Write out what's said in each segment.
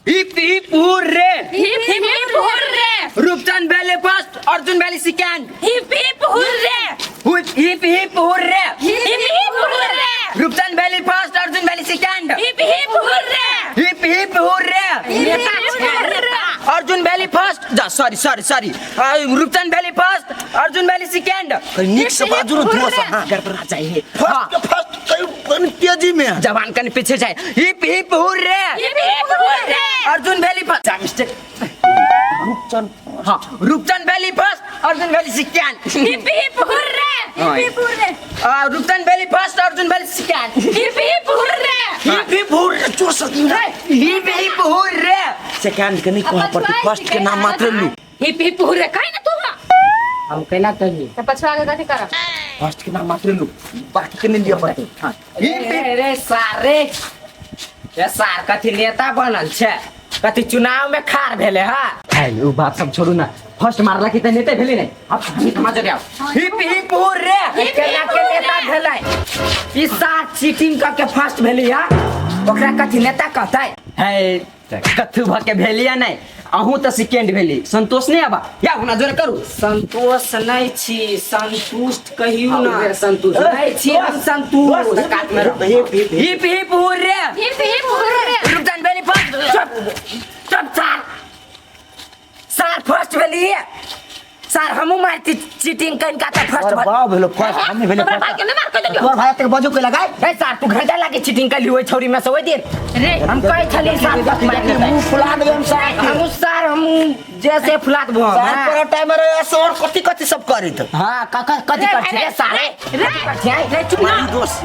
Hip hip hurray. Hip hip hurray. Rupchand भेले first, Arjun भेले second. Hip hip hurray. Hip hip hurray. Hip hip hurray. Rupchand भेले first, Arjun भेले second. Hip hip hurray. Hip hip hurray. नेता छै नेता। अर्जुन भेली first, जा sorry sorry sorry, Roopchand भेली फर्स्ट, अर्जुन भेली सेकंड। कनी नीक से बाजू ने धुआं से। हाँ, गड़बड़ा जाए। फर्स्ट के फर्स्ट कहियो कनी तेजी में। जवान कनी पीछे जाए। Hip hip hurray. Hip hip hurray. Arjun भेली फर्स्ट, जा मिस्टेक। रूपचंद। हाँ, रूपचंद भेली फर्स्ट, अर्जुन भेली सेकंड। Hip hip hurray. हाँ। Hip hip hurray. रूपचंद भेली फर्स्ट, अर्जुन भेली second. Hip hip hurray. Hip hip hurray, जोर से दियौ ने। Hip hip hurray. सेकंड के नहीं कहऽ पड़तै, फर्स्ट के नाम मात्र लू। हिप हिप हुर्रे कहि ना तू ना। हम केना कहिए? तऽ पछुआ के कथी करब? फर्स्ट के नाम मात्र लू, बाकी के नहीं लिअ पड़तै। हाँ। रे रे सारे, रे सार कथी नेता बनल छै? कथी चुनाव में खार भेले? हा है उ बात सब छोड़ू ना। फर्स्ट मारला की त नेता भेले नहीं। अब हम समझ जाओ। Hip hip hurray. केना के नेता भेलै ई सार? चीटिंग क के फर्स्ट भेली हा, ओकरा कथी नेता कहतै? है कथू भ के भेलिया नहीं। अहूँ तऽ सेकेंड भेली, संतोष नहीं आबा या हुना जोर करू। संतोष नहीं छी, संतुष्ट कहियो ना। संतुष्ट नहीं छी हम, संतुष्ट कात में रह। Hip hip hurray. Hip hip hurray. Rukjan भेली फर्स्ट। चुप चुप सार, सार फर्स्ट भेली सार। हमहूँ मारती चीटिंग कनिका तऽ फर्स्ट। तोहर बाप भेलो फर्स्ट, हम नहि भेलै। हमरा भाई के नहि मार कहि देलियौ। तोहर भाई तक बजू के लगाय। ए सार, तू घंटा लागे चीटिंग कली ओहि छौरी में से ओहि दिन। रे हम कहै छली सार फर्स्ट मारि लेतै। मुंह फुला देबै हम सार के। हमहूँ सार, हमहूँ जैसे फुला देबो हम, सार हाँ। पर टाइम रहे सर कथी कथी सब करैत। हाँ, क क कथी रे, कर छै रे, रे सारे? रे, कथी कर छै? रे चुप ना। दोस्त।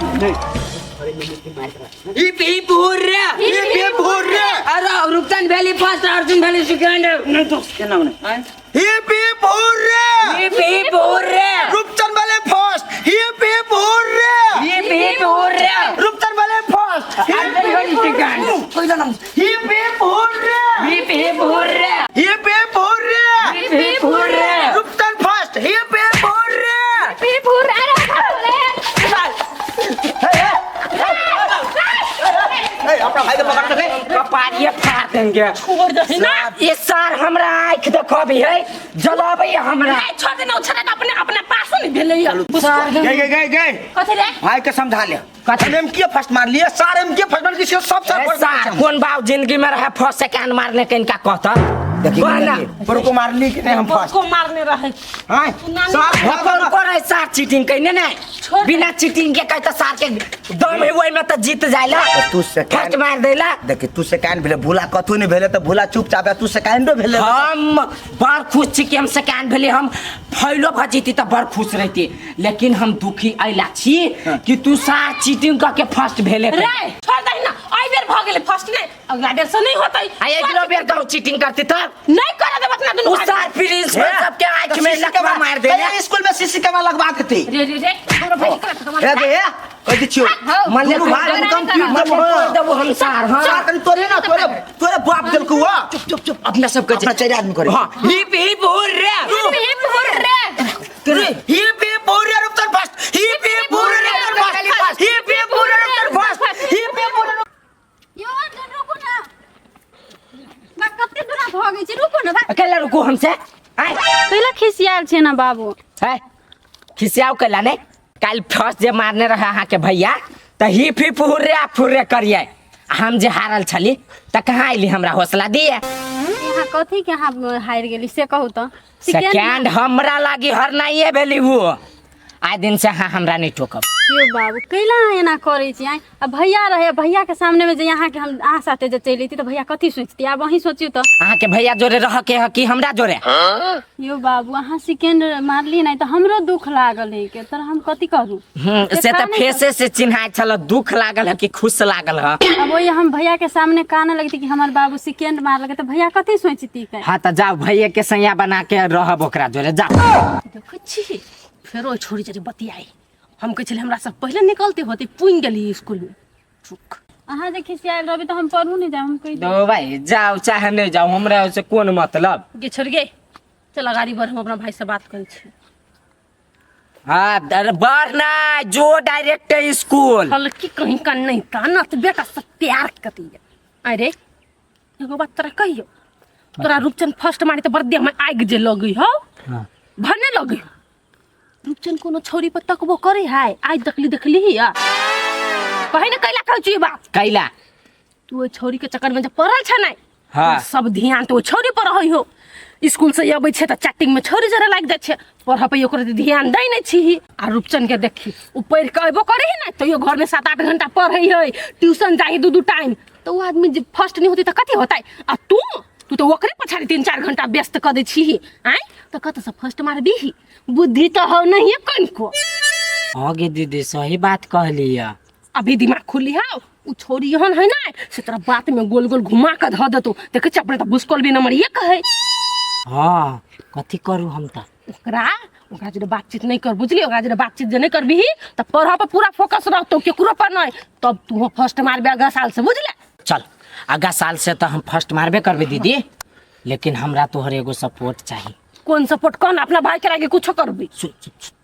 Hip hip hurray. Hip hip hurray. अरे रुपचंद भेली फर्स्ट, अर्जुन भेली सेकंड। नहीं दोस्त के नाम नहीं। Hip hip hurray. Hip hip hurray. Rupchand वाले first, hip hip hurray. Hip hip hurray. Rupchand वाले फर्स्ट, अर्जुन भेली सेकंड। कोई ना। Hip hip hurray. Hip hip hurray. Hip hip hurray. Hip hip hurray. Rupchand first, hip hip hurray. Hip hurray. अरे अरे। ए, अपना भाई के पकड़ के कपारिये फाड़ देंगे। छोड़ दही ना। ये सार हमरा आँख देखबी है, जलाबै हमरा। रे छोड़ दे ना, ओ छोड़ा अपने अपने पास नहीं भेलै या। सार गए गए गए गए। कथी रे? भाई के समझा ले। कथी? हम के फर्स्ट मार लिए सार, हम के फर्स्ट मार के सब ए सार फर्स्ट। सार कोन बाप जिंदगी में रहे फर्स्ट सेकंड मारने के इनका कहता? देखी कहना। पर को मार ली कि नहीं हम फर्स्ट को मारने रहे? हां सार। भकर को रहे सार चीटिंग कइने ने। छोड़ दे। बिना चीटिंग के कहता सार के दम है ओइ में त जीत जाइला। तू सेकंड फर्स्ट मार देला। देखी, तू सेकंड भेले, भूला कथू नहीं भेले त भूला चुपचाप है, तू सेकंडो भेले। हम बड़ खुश छी कि हम सेकंड भेली। हम फैलो भ जीती त बड़ खुश रहती, लेकिन हम दुखी अइला छी कि तू सार चीटिंग क के फर्स्ट भेले। रे छोड़ दही ना, एहि बेर भऽ गेलै फर्स्ट ने, अगला बेर से नहीं होतै। आ अगलो बेर कहूँ चीटिंग करती तब नहीं करे देब अपना दुनू उ भाई। सार प्रिंसिपल सबके आँख में लकवा मार देले। स्कूल में सीसी कैमरा लगवा के थे। रे रे रे, हमरा भाई के करत ए गे, कह दी छियो। मने दुनू भाई नहीं कंप्यूटर मने तोड़ देबो हम सार। हाँ सार कनी तोरे ना, तोरे तोरे बाप देलकौ हुआ। चुप चुप चुप, अपना सब अपना चारि आदमी करे। हाँ, hip hip hurray. Hip hip hurray. Hip hip hurray Rupchand first, hip hip hurray Rupchand first, hip hip hurray Rupchand first, hip hip hurray. यौ अर्जुन, रुकू ना बा, कते दूरा भऽ गेल छै, रुकू ना बा। अकेला रुकू हमसे आय। कैला खिसियाल छै ना बाबू? है खिसियाओ कैला नहीं? काल्हि फर्स्ट जे मारने रहे अहाँके भैया तऽ हिप हिप हुर्रे आ फुर्रे करिए। हम जे हारल छली तऽ कहाँ अयली हमरा हौसला दिए? यहाँ कथी के अहाँ हारि गेली से कहू तऽ। सेकेंड हमरा लागी हरनाइए भेली। वो आइ दिन से अहाँ हमरा नहीं टोकब। यौ बाबू, कैला अहाँ एना करै छी आँय? आ भैया रहे, भैया के सामने में जे अहाँके हम अहाँ साथे जे चलि अयती तऽ भैया कथी सोचती? आब अहीं सोचियौ तऽ। अहाँके भैया जोरे रह के है कि हमरा जोरे? यौ बाबू, अहाँ सेकेंड मारली नहि तऽ हमरो दुख लागल है के तर हम कथी करू? से तऽ देखा नहि। फेसे से चिन्हाइ छल दुख लागल है कि खुश लागल है। अब वही हम भैया के सामने काने लगती कि हमर बाबू सेकेंड मारलकै तऽ भैया कथी सोचती के? हाँ तऽ जाउ, भैया के सैया बना के रहब ओकरा जोरे, जाउ। देखै छी फेरो ओहि छोरी जरे बतियाई। हम कहै छलियै हमरा सब पहिले निकलते होते पुनि गेली स्कूल में चुक। अहाँ जे खिसियायल रहबै तऽ हम पढ़ू नहि जायब, हम कहि देब। दो भाई, जाउ चाहे नहीं जाउ, हमरा ओहिसे कोन मतलब। गे छोड़ गे, चल अगाड़ी बढ़, हम अपना भाई से बात करै छी। हाँ अरे बढ़ ना, जो डायरेक्ट स्कूल। हल्की कहीं का नहीं का ना तो बेटा सब प्यार करी। अरे एगो बात तोरा कहियो, तोरा रूपचंद फर्स्ट मारी तऽ बड़ देह में आगि जे लगै हौ। हाँ। भने लगै हौ। रूपचंद कोनो छौरी पर तकबो करे है? आज देखली देखली ही आ कहे ने कैला कहै छी बात? कैला? तू ओहि छौरी के चक्कर में जे पड़ल छ नै। हाँ। सब ध्यान तो ओहि छौरी पर रहै हो। स्कूल से अबै छै तऽ चैटिंग में छौरी जरा लागि जाइ छै, पढ़ऽ पे ओकरा ध्यान दै नहि छी। आ रूपचंद के देखी, ओ पढ़ि कऽ अयबो करे है ने, तैयो घर में 7-8 घंटा पढ़ै है, ट्यूशन जाइ है 2-2 टाइम, तऽ ओ आदमी जे फर्स्ट नहि होतै तऽ कथी होतै? आ तू तू तऽ ओकरे पछाड़ी 3-4 घंटा व्यस्त कऽ दै छी आँय, तऽ कतऽसँ फर्स्ट मारबीही? बुद्धि तऽ हौ नहिए कनिको। हाँ गे दीदी, सही बात कहली है। अभी दिमाग खुली हौ। उ छोरी एहन है ना से तोरा बात में गोल गोल घुमा के धऽ देतौ। देखै छी, अपने तऽ भुसकौल भी नंबर 1 है। हाँ, कथी करू हम तऽ? ओकरा ओकरा जरे बातचीत नहीं कर, बुझली? ओकरा जरे बातचीत जे नहीं करबिही तऽ पढ़ऽ पर पूरा फोकस रहतौ, केकरो पर नहीं, तब तू फर्स्ट मारबे अगला साल से, बुझले? चल, अगला साल से तऽ हम फर्स्ट मारबे करबे दीदी, लेकिन हमरा तोहर एगो सपोर्ट चाही। कौन सपोर्ट? कौन? अपना भाई के आगे कुछो करबी। सुन, सुन, सुन।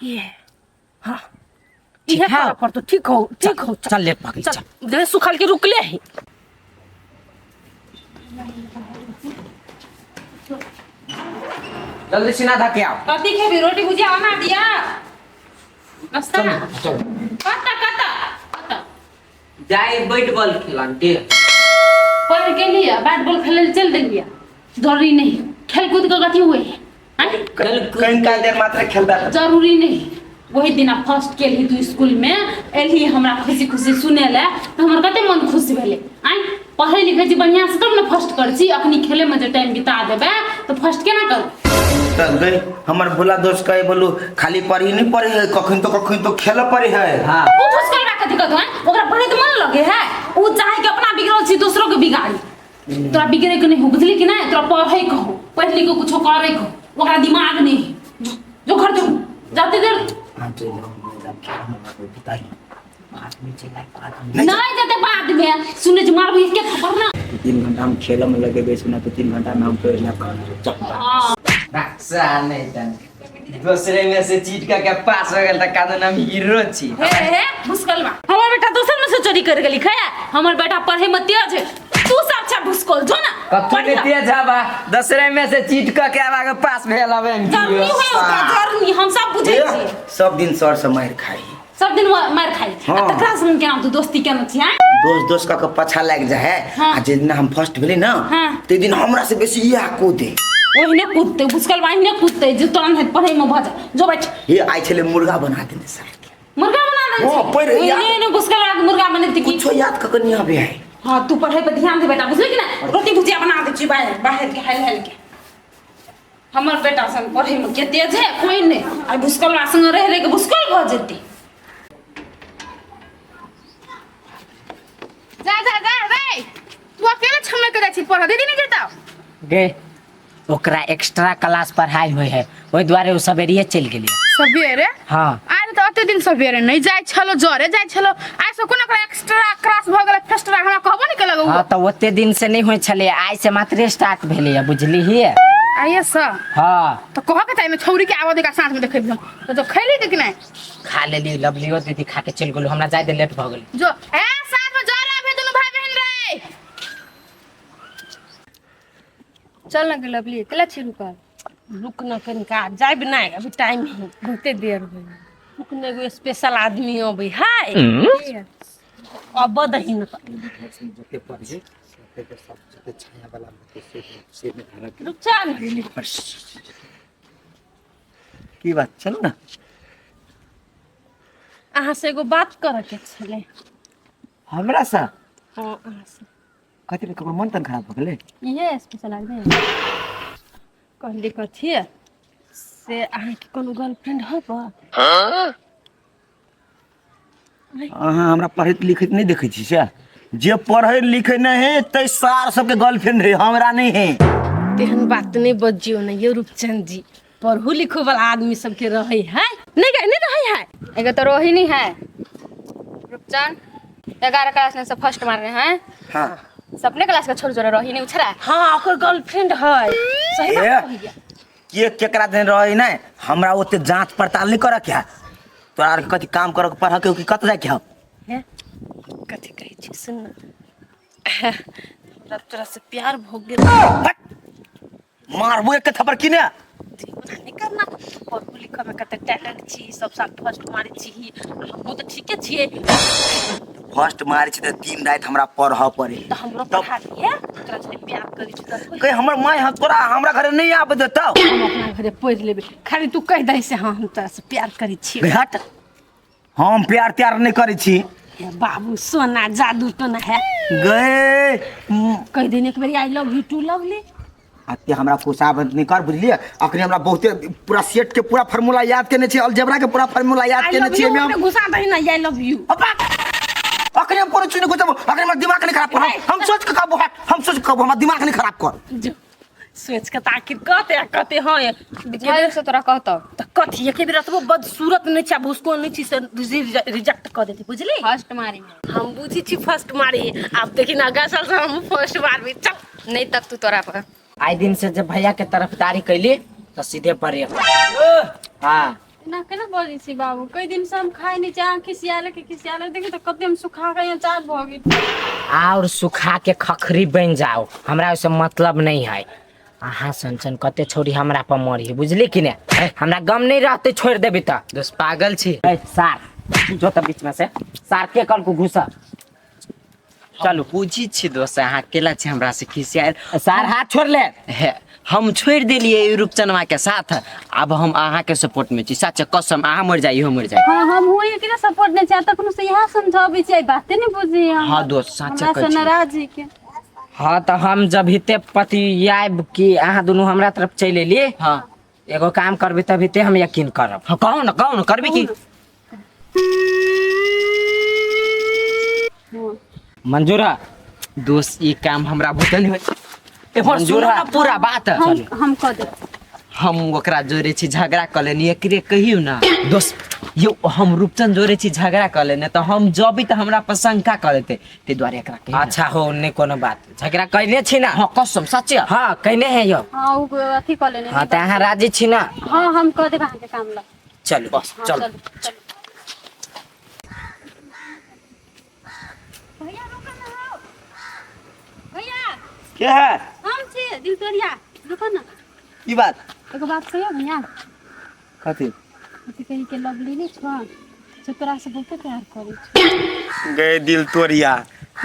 ये हाँ, ठीक इहे है। करऽ पड़तौ। ठीक हो, ठीक हो। चल ले पकड़। चल। चल। दे सुखल के रुकले है। जल्दी सिना धके आओ। कथी खेबी? रोटी भुजिया बना दिया नाश्ता? चल। कत कत कत? जाई बैट बॉल खेलन दे। पढ़ के लिए बैट बॉल खेले ले चल देलिए। जरूरी नहीं खेल कूद के कथी हुए है? आँय? कहीं का देर मात्र खेलता था। जरूरी नहीं। वही दिना फर्स्ट केलही तू स्कूल में, एलही हमरा खुशी खुशी सुने ले तऽ हमर कते मन खुश भेलै। आँय, पढ़ै लिखै छी बढ़िआँ से तब ने फर्स्ट करै छी। अखनी खेले में जे टाइम बिता देबै तऽ फर्स्ट केना करबै? तऽ गई हमर भोला दोस्त कहे बोलू खाली पढ़ी नहीं पढ़े है, कखन तो कखन तो खेल पड़े है। हाँ। ओ फुसकलबा कथी कहतो हैं? ओकरा पढ़े तऽ मन लगे है, ओ चाहे कि अपना बिगड़ल छी दोसरो के बिगाड़ी। तोरा बिगड़े के नहीं हो, बुझली कि नहीं? तोरा पढ़े के हो, पढ़ लिख के कुछो करे के हो, ओकरा दिमाग नहीं है। जो, जो घर जो जाते देर नहीं जाते, बाद में सुने जो मारबी के थप्पड़ ना। 3 घंटा हम खेल में लगेबे सुना तो 3 घंटा में हम तो ना हाँ। रक्षा नहीं तन दूसरे में से चीट का के पास हो गेल त कादन हम हीरो छी। हे हे भुसकलवा, हमर बेटा दोसर में से चोरी कर गेली खया। हमर बेटा पढ़े में तेज है, तू सब छा भुसकल जो ना। कथू ने तेज हवा, दूसरे में से चीट का के आगे पास भेल हवे। जरूरी है ओकरा, जरूरी, हम सब बुझै छी। सब दिन सर से मार खाई। सब दिन मार खाई। हाँ। आ तकरा संग केना तू दोस्ती केना छी? हैं? दोस्त दोस्त का के पछा लाग जाए है। हाँ। आ जे दिन हम फर्स्ट भेली ना, हाँ। ते दिन हमरा से बेसी इहा कूदे। ओहिने कूदते भुसकलवा, ओहिने कूदते जे तोरा नहीं पढ़े में भऽ जाए। जो बैठ। ये आई छले मुर्गा बना देने सार के। मुर्गा बना देने हाँ, छै। पढ़ याद- ओहिने ने भुसकलवा के मुर्गा बनेते की? कुछो याद क के नहीं आबे है। हाँ, तू पढ़े पर ध्यान दे बेटा, बुझली कि ना? रोटी भुजिया बना दे छी बाहर बाहर के हाल हाल के। हमर बेटा संग पढ़े में के तेज है कोई नहीं, आ भुसकलवा संग रह रह के भुसकल भऽ जेते। जा जा जा रे, तू अकेले छमक के जाइ छी पढ़, दीदी नहीं जेता? गे, ओकरा एक्स्ट्रा क्लास पढ़ाई होय है, ओहि दुआरे ओ सवेरिये चलि गेलै। सवेरे? हाँ। आज तऽ ओते दिन सवेरे नहीं जाइ छलो, जरे जाइ छलो, आइ से कोन ओकरा एक्स्ट्रा क्लास भऽ गेलै फेस्ट्रा, हमरा कहबो नहीं केलक उ। हाँ, तऽ ओते दिन से नहीं होइ छलै, आइ से मात्रे स्टार्ट भेलै, बुझलिही? आइए से? हाँ। तऽ कहऽ के चाही ने छौरी के आबऽ दे, साँझ में देखै हम तऽ जो खैली के कि नहीं? खा लेली, लवलियो दीदी खा के चलि गेलू, हमरा जाय दे, लेट भऽ गेल। जो ए साँझ में जरे आबे दुनू भाई बहन रे। चल ना लवली, केला छी रुकल? रुक न कनिका, जाइब नहीं, अभी टाइम है। बहुते देर हो गेल। रुक न, एगो स्पेशल आदमी अबै है। अब दही न रुक चल। की बात? चल ना। अहाँ से एगो बात करऽ के छलै। हमरा से? हाँ, अहाँ से। कथी? ककरो मन तन खराब भऽ गेलै? इहे स्पेशल आदमी कहली कथी से अहाँके कोनो गर्लफ्रेंड हब? अहाँ हमरा पढ़ैत लिखैत नहि देखै छी से? जे पढ़ै लिखै नहि है तै सार सबके गर्लफ्रेंड है, हमरा नहि है। तेहन बात नहीं बजियो ने यौ रूपचंद जी, पढ़ू लिखू वाला आदमी सबके रहै है नहीं गए नहीं रहै है। एगो तो रोहिणी है रूपचंद, 11 क्लास में से फर्स्ट मार रहे हैं। हाँ। सपने क्लास का छोड़ जोड़ा रोहिणी उछरा। हाँ, ओकर गर्लफ्रेंड है, सही बात कहिया। के केकरा दिन रहै नहि, हमरा ओते जांच पड़ताल नहि करऽ के है। तोरा आरके कथी काम करऽ के, पढ़ऽ के कि कतऽ जाइके हौ? हे, कथी कहै छी? सुन हमरा तोरा से प्यार भऽ गेल। हट, मारबो एक थप्पड़ की ने। ओना नहि करना, पढ़ू लिखऽ में कते टैलेंट छी, सब साल फर्स्ट मारै छी, हमहूँ तऽ ठीके छियै। फर्स्ट मारै छै तऽ दिन राति हमरा पढ़ऽ पड़े। तऽ हमरो पढ़ा दिहे, तोरा से प्यार करै छी तऽ। कहे हमर माय हम तोरा हमरा घरे नहीं आबे देतौ। हम अपना घरे पढ़ि लेबै, खाली तू कहि दही से हाँ हम तोरा से प्यार करै छी। हट, हम प्यार त्यार नहीं करै छी। हे बाबू सोना, जादू टोना है। गए। कहि देने एक बेरी I love you too lovely. अते हमरा फुसाबत नहीं कर, बुझलिए? अखनी हमरा बहुते पूरा सेट के पूरा फार्मूला याद केने छी, अलजेब्रा के पूरा फार्मूला याद आई केने लव छी। You एमे हम घुसा दही ना I love you. अब्बा, अखनी हम कोनो चीज नहीं घुसाबो, अखनी हमर दिमाग नहीं खराब कर। हम सोच के कहबो, हट, हम सोच के कहबो, हमर दिमाग नहीं खराब कर। जो सोच के ताकि कहते आ कहते हाँ बुझायल से तोरा कहतौ। तऽ कथी एके बेर एतबो बदसूरत नहि छै आ भुसको नहि छी से रिजेक्ट कऽ देती, बुझली? फर्स्ट मारी। हम बुझी छी फर्स्ट मारी, आब देखी ना अगला साल से हम फर्स्ट मारबी, चल। नहीं तक तू तोरा पर। आइ दिन से जब भैया के तरफदारी कैली तऽ सीधे परे। हाँ। एना केना बजै छी बाबू? कई दिन से हम खाइ नहि छी, अहाँ खिसियाले के खिसियाले, देखी तऽ कते हम सुखा के यहाँ चार भऽ गेल। और सुखा के खखरी बन जाओ, हमरा ओहिसे मतलब नहीं है। अहाँ सन सन कते छोरी हमरा पर मरी, बुझली कि ने? हमरा गम नहीं रहते, छोड़ देबी तऽ। दोस्त पागल छी। ए सार जो तऽ बीच में से सार के कल को घुसा। चलू बुझी छी दोस्त, अहाँ अकेला छी हमरा से खिसियाल। सार हाथ छोड़ ले। हे, हम छोड़ि देलियै ई रूपचनवा के साथ, आब हम अहाँ के सपोर्ट में छी, सच कसम, अहाँ मर जाइ इहो मर जाइ। हाँ, हम हुए एकरे सपोर्ट नहि छै, तखनो से इएह समझाबै छियै, बाते नहि बुझै हम। हाँ दोस्त, सच हमरा से कहै छी। नाराज है के। हाँ तऽ हम जब हिते पति आयब कि अहाँ दुनू हमरा तरफ चलि एली। हाँ। एगो काम करबी तभी ते हम यकीन करब। हाँ, कहू ना, कहू ना, करबी की? मंजूर है? दोस्त ई काम हमरा बुते नहीं होय। ए पर मंजूर सुनो है। ना पूरा बात। हम कऽ देब। हम ओकरा जोड़े छी झगड़ा कऽ लेनी, एकरे कहियौ ना दोस्त। यौ हम रूपचंद जोड़े छी झगड़ा कऽ लेने, तऽ हम जबी तऽ हमरा पर शंका कऽ लेते, ताहि दुआरे एकरा कहियौ ना। अच्छा हो, नहीं कोनो बात, झगड़ा कैने छी ना? हाँ कसम सच। हाँ कैने है यौ। हाँ ओ अथी कऽ लेने। हाँ तऽ अहाँ राजी छी ना? हाँ हम कऽ देब अहाँके काम ला। चलू बस। हाँ, चल। चलू चलू। भैया रुको ना हौ। भैया। के है? हम छी दिल तोरिया, रुको ना। की बात? एगो बात कहियो भैया। कथी? अथी कही के लवली नहीं छो से तोरा से बहुते प्यार करै छौ। गे दिल तोरिया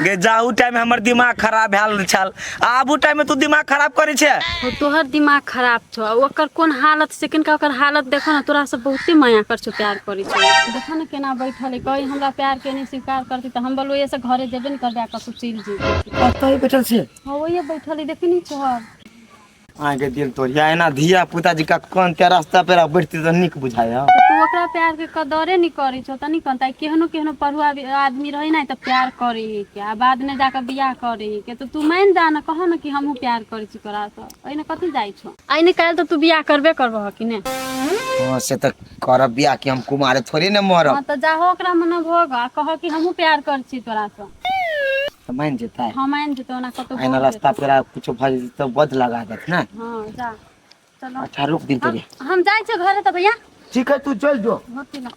गे, जाहू टाइम हमर दिमाग खराब भेल छल, आबू टाइम में तू दिमाग खराब करै छे। हो तोहर दिमाग खराब छौ, आ ओकर कोन हालत से किनका ओकर हालत देखो ना, तोरा से बहुते माया कर छौ, प्यार करै छौ। देखो ना केना बैठल है, कही हमरा प्यार के नहीं स्वीकार करती तऽ हम बोलबो से घरे जेबे नहीं करबे, आ कतौ चलि जेबै। ओतहि बैठल छे? हाँ ओहिए बैठल है, देखी नहीं छौ। अहाँके दिल तोरिया एना धिया पुता जी का कोन ते रास्ता पे बैठती तऽ नीक बुझाय। तू ओकरा प्यार के कदरे नहीं करै छौ तऽ नहीं कहता, केहनो केहनो पढ़ुआ आदमी रही ना तऽ प्यार करै है के, आ बाद में जाकर बियाह करै है के, तो तू मान जा ना, कहो ना कि हमहूँ प्यार करै छी तोरा से, एहिने कथी जाइ छौ? आइ काल्हि तऽ तू बियाह करबे करबह कि ने? हाँ से तऽ करब बियाह, कि हम कुमारे थोड़े ने मरब। हाँ तऽ जाहो ओकरा मने भोग आ कह कि हमहूँ प्यार करै छी तोरा से। तऽ मान जेतै? हाँ मान जेतै, ओना कतौ एना बोल रास्ता पेरा कुछो भऽ जेतै तऽ बद लगा देत ना। देतौ। हाँ जा चलो। अच्छा रुक दिन तोरे। हम जाइ छियै घरे तऽ भैया। ठीक है तू चल जो। होती ना।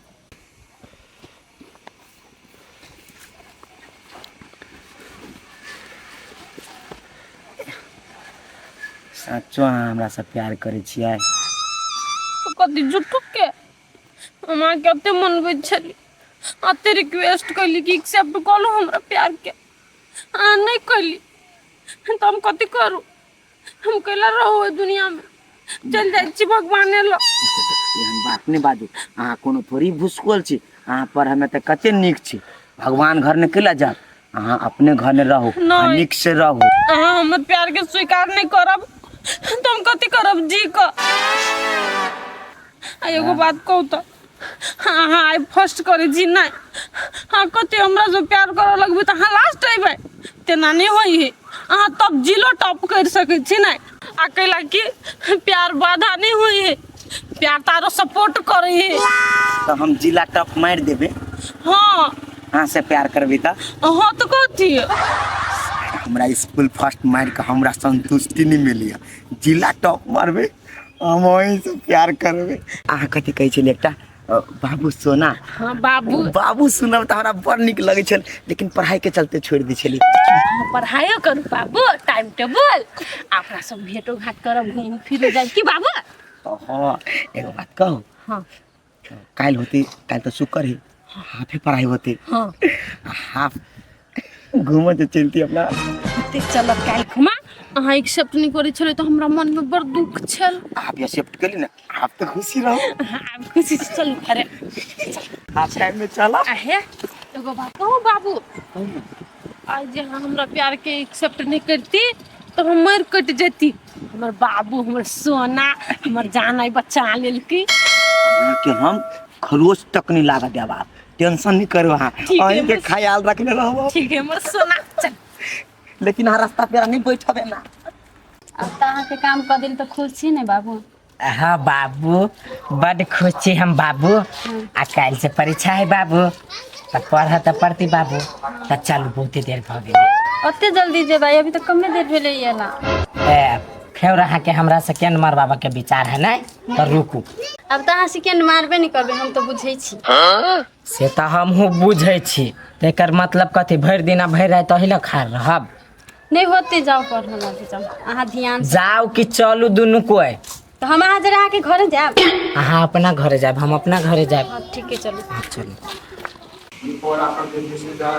साचो अहाँ हमरा से प्यार करै छियै? कथी झूठो के हम अहाँके एते मनबैत छली, एते रिक्वेस्ट कैली कि एक्सेप्ट कऽ लू हमरा प्यार के, अहाँ नहि कैली तऽ हम कथी करू? हम कैला रहू एहि दुनिया में, चलि जाइ छी भगवाने लग। एहन बात नहि बाजू, अहाँ कोनो थोड़ी भुसकोल छी, अहाँ पर हमे तऽ कते नीक छी, भगवान घर ने कैला जायब, अहाँ अपने घर में रहू आ नहि। नीक से रहू। अहाँ हमर प्यार के स्वीकार नहि करब तऽ हम कथी करब जी कऽ? आ एगो बात कहू तऽ, अहाँ आइ फर्स्ट करै छी नहि, अहाँ कते हमरा से प्यार करऽ लगबै तऽ अहाँ लास्ट अयबै, तेना नहि होइ है, अहाँ तब जिलो टॉप करि सकै छी नहि? आ कैला कि प्यार बाधा नहि होइ है, प्यार तऽ आरो सपोर्ट करै है। तऽ हम जिला टप मारि देबै। हाँ। अहाँ से प्यार करबै तऽ? हाँ तऽ कथी। हमरा स्कूल फर्स्ट मारि कऽ हमरा संतुष्टि नहि मिली, जिला टॉप मारबै हम वहीं से प्यार करबै। अहाँ कथी कहै छलियै एकटा बाबू सोना। हाँ बाबू। बाबू सुनब तऽ हमरा बड़ नीक लगै छल, लेकिन पढ़ाई के चलते छोड़ि दै छली। हाँ, पढ़ाइयो करू बाबू, टाइम टेबुल, अपना सब भेंटो घाट करब, घूम फिरे जाए की बाबू? हाँ, एगो बात कहू? हाँ। काल्हि होती, काल्हि तऽ शुक्र है, हाफे पढ़ाई होती। हाँ। हाफ घूमऽ जे चलती अपना। ते चलब काल्हि घुमा। अहाँ एक्सेप्ट नहि करै छलै तऽ हमरा मनमे बड़ दुख छल। आप एक्सेप्ट करी ना, आप तो खुशी रहो। हाँ, आब खुशी से चलू घरे। हाफ टाइम में चला। आहे एगो बात कहू बाबू, आइ जे अहाँ हमरा प्यार के एक्सेप्ट नहीं करती तऽ हम मरि कटि जेती। हमर बाबू, हमर सोना, हमर जान आइ बचा लेलकी। अहाँके हम खरोच तक नहीं लागत देब, आप टेंशन नहीं करू। अहाँ ठीक है, अहीं के बस। ख्याल रखने रहब। ठीक है हमर सोना, चल। लेकिन अहाँ रास्ता पे नहीं बैठबे ना। अब तऽ अहाँके काम कऽ देली तऽ खुश छी ने बाबू? हाँ बाबू, बड खुश छी हम बाबू। आ काल्हि से परीक्षा है बाबू, तऽ पढ़ऽ तऽ पड़तै बाबू। तऽ चलू, बहुते देर भऽ गेलै। ओते जल्दी जेबै? अभी तऽ कमे देर भेलै एला। ए, फेर अहाँके हमरा सेकेंड मारबाबऽ के विचार है नहि? तऽ रुकू। अब तऽ अहाँ सेकेंड मारबे नहि करबै, हम तऽ बुझै छी। से तऽ हमहूँ बुझै छी, तऽ एकर मतलब कथी? भरि दिन आ भरि राति अही लए खाड़ रहब? नहि होते, जाउ पढ़ऽ लागी, जाउ अहाँ ध्यान से। जाउ कि चलू दुनू कोइ? तऽ हम अहाँ जरा अहाँके घरे जायब। अहाँ अपना घरे जायब, हम अपना घरे जायब। हाँ, ठीक है, चलू। हाँ, चलू। Before, after, this is the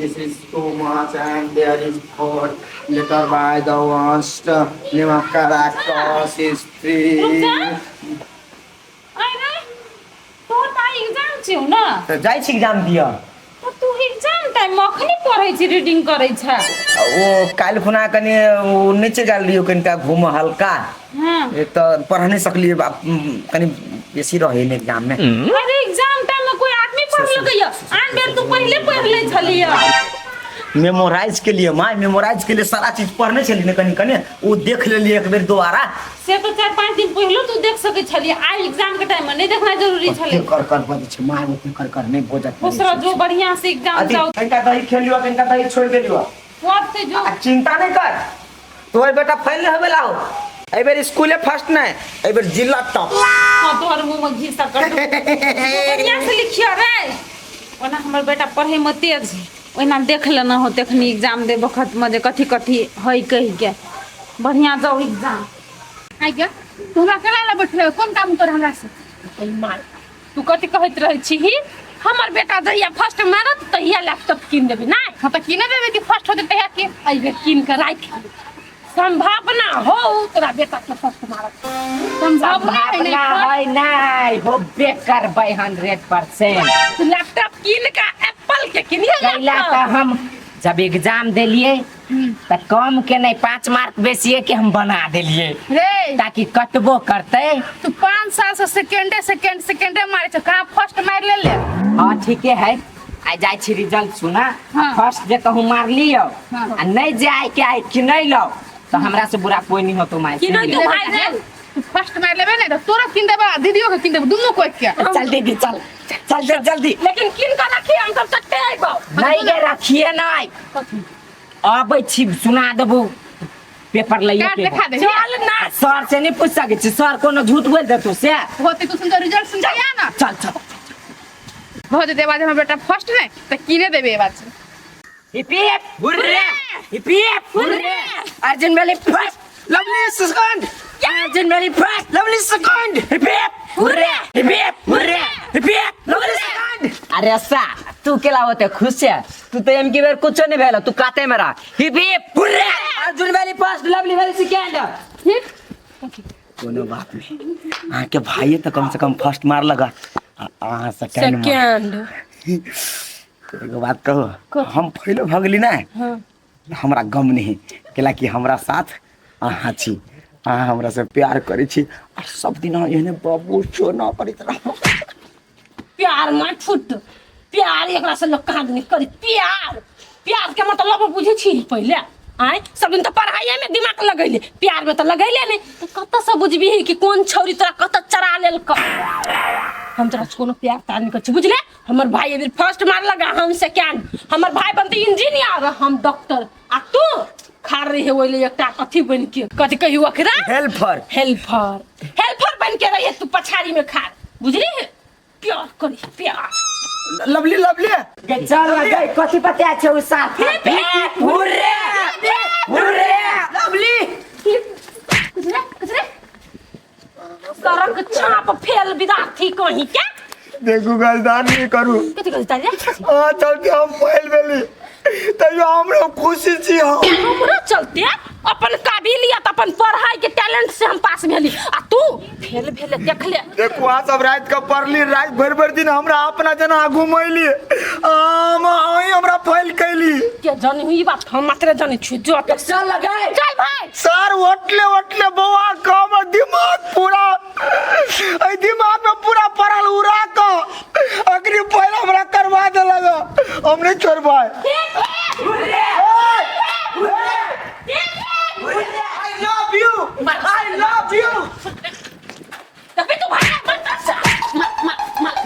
this is too much and there is four later by the worst name of characters is three. अरे तोहर तऽ आइ एग्जाम छियौ ने? तऽ जाइ छी एग्जाम दिअ। तऽ तू एग्जाम टाइम मे अखनी पढ़ै छी, रीडिंग करै छै? ओ काल्हि खुना कनि ओ नीचे गेल रहियो कनिटा घूमऽ हल्का। हाँ। तऽ पढ़ नहि सकलियै बाप, कनि बेसी रहै ने एग्जाम मे। अरे एग्जाम टाइम में कोई आदमी पढ़ लगैया? आन बेर तू पहले पढ़ ले छलिया। मेमोराइज के लिए माय, मेमोराइज के लिए सारा चीज पढ़ने छली ने, कनि कनि ओ देख लेलियै एक बेर दोबारा। से तो 4-5 दिन पहले तू देख सकै छलिया, आइ एग्जाम के टाइम में नहीं देखना जरूरी छले। कर कर बजै छै माय, ओते कर कर नहि बजत। दूसरा जो बढ़िया से एग्जाम अथी जाओ। कनिका दही खेलियो, कनिका दही छोड़ि देलियो। पढ़ते जो। आ चिंता नहि कर, तोहर बेटा फेल नहि होबे लाहो। एहि बेर स्कूले फर्स्ट नहि, एहि बेर जिला टॉप। हाँ, तोहर मुंह में घी कर दो। बढ़िया से लिखियो रे। ओना हमर बेटा पढ़े में तेज है, ओहिना देख लेना हो तखनी एग्जाम दे बखत में जे कथी कथी है कहि के। बढ़िया जाओ एग्जाम। आइ गे, तू हमरा केना ला बैठले? कोन काम तोर हमरा से? माय, तू कथी कहैत रहै छी? हमर बेटा जहिया फर्स्ट मारत तहिया लैपटॉप कीन देबै ना? हाँ, तऽ कीने देबै कि फर्स्ट होतै तहिया की। एहि बेर कीन के राखि, संभावना हो तोरा बेटा के फर्स्ट मारत। संभावना है नहीं। संभावना है नहीं, होबे करबै 100%। तू लैपटॉप कीन के एप्पल के किनिए कैला लैपटॉप। तऽ हम जब एग्जाम देलिए तऽ कम के नहीं, 5 मार्क बेसिए के हम बना देलिए रे, ताकि कटबो करते। तू 5 साल से सेकेंडे सेकेंड सेकेंडे मारे छ, कहाँ फर्स्ट मार ले ले? हाँ, ठीके है। आइ जाइ छी रिजल्ट सुना। हाँ। फर्स्ट जे कहूँ मार लियो हाँ। आ नहीं जे आइ के आइ कि नहीं लो तो हमरा से बुरा कोई नहीं होतो माय। कि नहीं तू भाई रे? तू फर्स्ट मार लेबे ने तऽ तोरो कीन देबा, दीदियो के कीन देबो, दुनू कोई के। चल दीदी, चल चल चल जल्दी। लेकिन कीन के रखी, हम सब चट्टे आइबो। नहीं गे, रखिए नहीं, अबै छी सुना देबो पेपर लइए कार्ड के। देखा दे। चल ना। सर से नहीं पूछ सकै छी, सर कोनो झूठ बोल देतौ से। होते तू सुन, रिजल्ट सुन जा ना। चल चल। बहुत देते बाद हमर बेटा फर्स्ट ने तऽ कीने देबे ए बात से। Hip hip hurray, hip hip hurray. Arjun Valley first, Lovely second. Arjun Valley first, Lovely second. Hip hip hurray, hip hip hurray, hip hip Lovely second. अरे सा तू केला होते खुश है? तू तो एम की बेर कुछो नहीं भेल, तू काते मेरा। Hip hip hurray, Arjun Valley first, Lovely Valley second. कोनो बात नहीं, अहाँके भाइये तऽ कम से कम फर्स्ट मार लगा, आ अहाँ सेकेंड। सेकेंड। एगो बात कहू? हम फेलो भऽ गेली ने, हमरा गम नहीं, कैला कि हमरा साथ अहाँ छी, अहाँ हमरा से प्यार करै छी आ सब दिन अहाँ एहने बाबू सोना करैत रहू। प्यार में छूट प्यार, एकरा से लोग कहाँ नहीं करी प्यार। प्यार के मतलब बुझे छी पहिले? आय सब दिन तो पढ़ाइए में दिमाग लगैले, प्यार में तो लगैले नहीं, तो कतऽ से बुझबी कि कोन छौरी तोरा कतऽ चरा लेलक? हम तोरा से कोनो प्यार तार नहीं करै छी, बुझले? हमर भाई एबेर फर्स्ट मार लगा, हम सेकेंड। हमर भाई बनते इंजीनियर, हम डॉक्टर, आ तू खा रही है ओहिले एकटा कथी बन के, कथी कही ओकरा? हेल्पर। हेल्पर, हेल्पर बन के रही तू पछाड़ी में खा। बुझली प्यार करी प्यार लवली लवली गे चल ना गई कथी पता छै उ साथ हुर्रे हुर्रे लवली कुछ रे कुछ रे सड़क छाप फेल विद्यार्थी कहीं के देखू गलदान नहीं करू कथी कहता रे अहाँ चलते हम फैल भेली तैयो हमरो खुशी छी हम हमरा चलते अपन काबिलियत अपन पढ़ाई के टैलेंट से हम पास भेली आ तू फेल भेले देख ले देखू अहाँ सब राति के पढ़ली राति भरि भरि दिन हमरा अपना जेना घुमैली हम अहीं हमरा फैल कैली के जानी हुई बात हम मात्र जानी छु जो तो चल गई चल भाई सर ओटले ओटले बौआ के हमर दिमाग पूरा एहि दिमाग में पूरा पड़ल उड़ा के अखनी पहले हमरा करवा देलक हम नहीं छोड़बै I love you I love you तभी तू भाई मत मत मत मत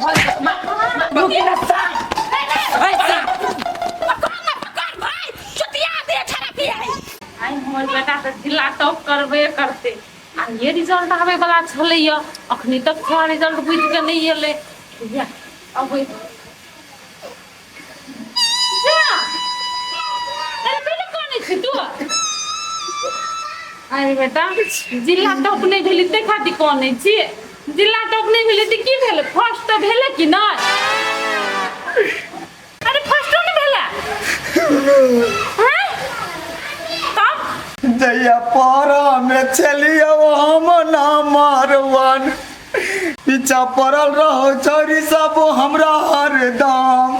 मत मत रुक ना साथ ऐसा पकड़ ना पकड़ भाई चुतिया दे छड़ा पिया आइ हमर बेटा तऽ जिला टॉप करबे करतै आ ये रिजल्ट आबै वाला छलैया अखनी तक थोड़ा रिजल्ट बुझि कऽ नहि एलै या अबै जा अरे बेटा कनै छी तू अरे बेटा जिला टॉप नहि भेली ताहि खातिर कनै छी जिला टॉप नहि भेलै तऽ की भेलै फर्स्ट तऽ भेलै कि नहि अरे फर्स्टो नहि भेलै हैं? तब जहिया पढ़ में चलियो हम ना मारवन पीछा पड़ल रहो छौरी सब हमरा हरदम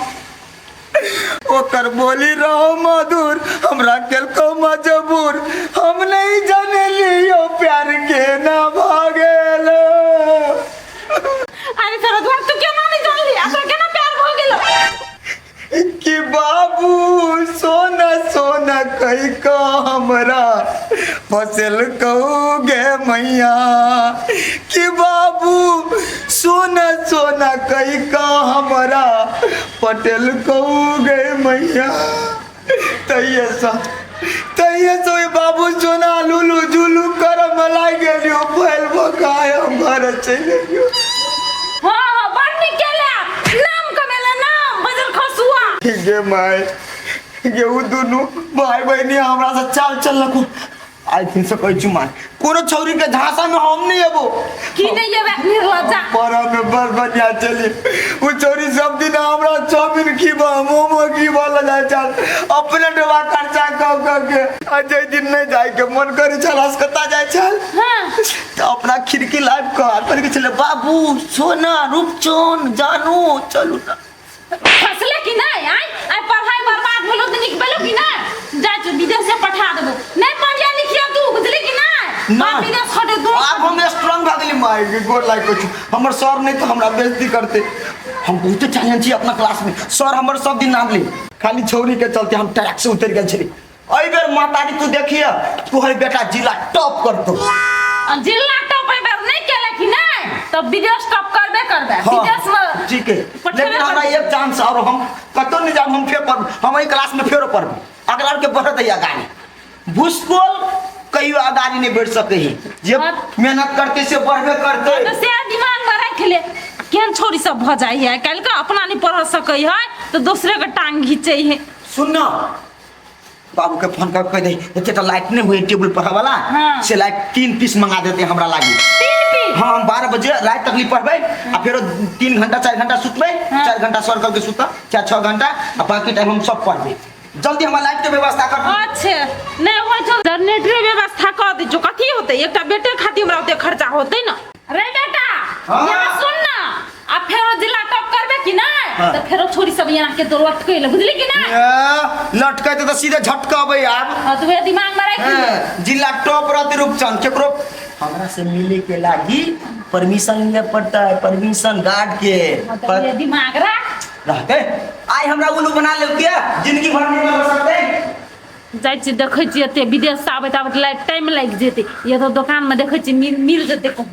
ओकर बोली रहो मधुर हमरा केलको मजबूर हम नहीं जाने लियो प्यार के ना भागेल अरे तोरा दुआर तू केना नहि जानली आ तोरा केना प्यार भऽ गेलो कि बाबू सोना सोना कही का हमरा फसल कहूगे मैया कि बाबू सोना सोना कही का हमरा पटेल कहूगे मैया तैये सा तैये सो ई बाबू सोना लुलू जुलू करम लागि गेलियो फैल बकाय हम घर चलि गेलियो हाँ हाँ बड़ नीक केला नाम कमेला नाम बजल खसुआ गे माय गे उ दुनू भाई बहिनी हमरा से चाल चललको I think से कहै छु मान कोनो छौरी के झांसा में हम नहीं एबो की नहीं एबे निर्लज्जा पर में बड़ बढ़िया चली उ छौरी सब दिन हमरा चाउमीन खीबा मोमो खीबा ल जाय चल अपने डबा खर्चा क क के आ जे दिन नहीं जाय के मन करे छल हसकता जाय छल हाँ तो अपना खिड़की लाइव के हाथ पर के चले बाबू सोना रूपचन जानू चलू ना फसले कि नहीं आय आय पढ़ाई बर्बाद भेलो तऽ नीक भेलो कि नहीं जाइ छौ विदेश से पठा देबो नहीं पढ़िया लिखिया तू बुझली कि नहीं बाप विदेश खटे तू आब हम स्ट्रांग भऽ गेली माय के गोर लाग के हमर सर नहीं तो हमरा बेइज्जती करते हम बहुते चैलेंज छी अपना क्लास में सर हमर सब दिन नाम ले खाली छौरी के चलते हम ट्रैक से उतर गेल छली एहि बेर मातारी तू देखिए तू हर बेटा जिला टॉप करतो आ जिला टॉप एहि बेर नहीं केले कि नहीं तब विदेश टॉप करबे करबे हाँ, विदेश में ठीक है पठेबे लेकिन हमरा करबे। एक चांस और हम कतौ नहीं जाब हम फेर पढ़ब हम एहि क्लास में फेरो पढ़ब अगला के बढ़त है अगाड़ी भूसकोल कहियो अगाड़ी नहीं बढ़ सके है जे हाँ। मेहनत करते से बढ़बे करते तो से दिमाग में राख ले केहन छोरी सब भऽ जाइ है काल्हि के अपना नहीं पढ़ सकै है तऽ दोसरे के टांग घीचै है सुन ना बाबू के फोन कर कह दे एते तो लाइट नहीं हुई टेबल पर वाला हाँ। से लाइट 3 पीस मंगा देते हमरा लागी 3 पीस हाँ हम 12 बजे रात तक नहीं पढ़बै आ फेरो 3 घंटा 4 घंटा सुतबै। हाँ। 4 घंटा सर करके सुतब 4-6 घंटा आ बाकी टाइम हम सब पढ़बै जल्दी हमरा लाइट के व्यवस्था कर अच्छे नहीं होइ छौ जनरेटरे व्यवस्था कर दै छौ कथी होतै एकटा बेटे खातिर हमरा ओते खर्चा होतै ना रे बेटा हाँ। यहाँ सुन ना आ फेरो जिला टॉप करबे कि नहीं हाँ। तऽ फेरो छोरी सब यहाँ के तो लटकै ले बुझली कि नहीं ए, लटकै तऽ सीधे झटका अबै आब हाँ तो वह दिमाग में राख ले हाँ, जिला टॉप रहते रूपचंद केकरो हमरा से मिले के लागी परमिशन लिए पड़ता है परमिशन गार्ड के हाँ, तो ये दिमाग राख रहते आइ हमरा उल्लू बना ले के जिंदगी भर नहीं बन सकते जाइ छी देखै छी एते विदेश से आबैत आबैत लाइट टाइम लागि जेतै ये तो दोकान में देखै छी मिल मिल जेतै कहूँ।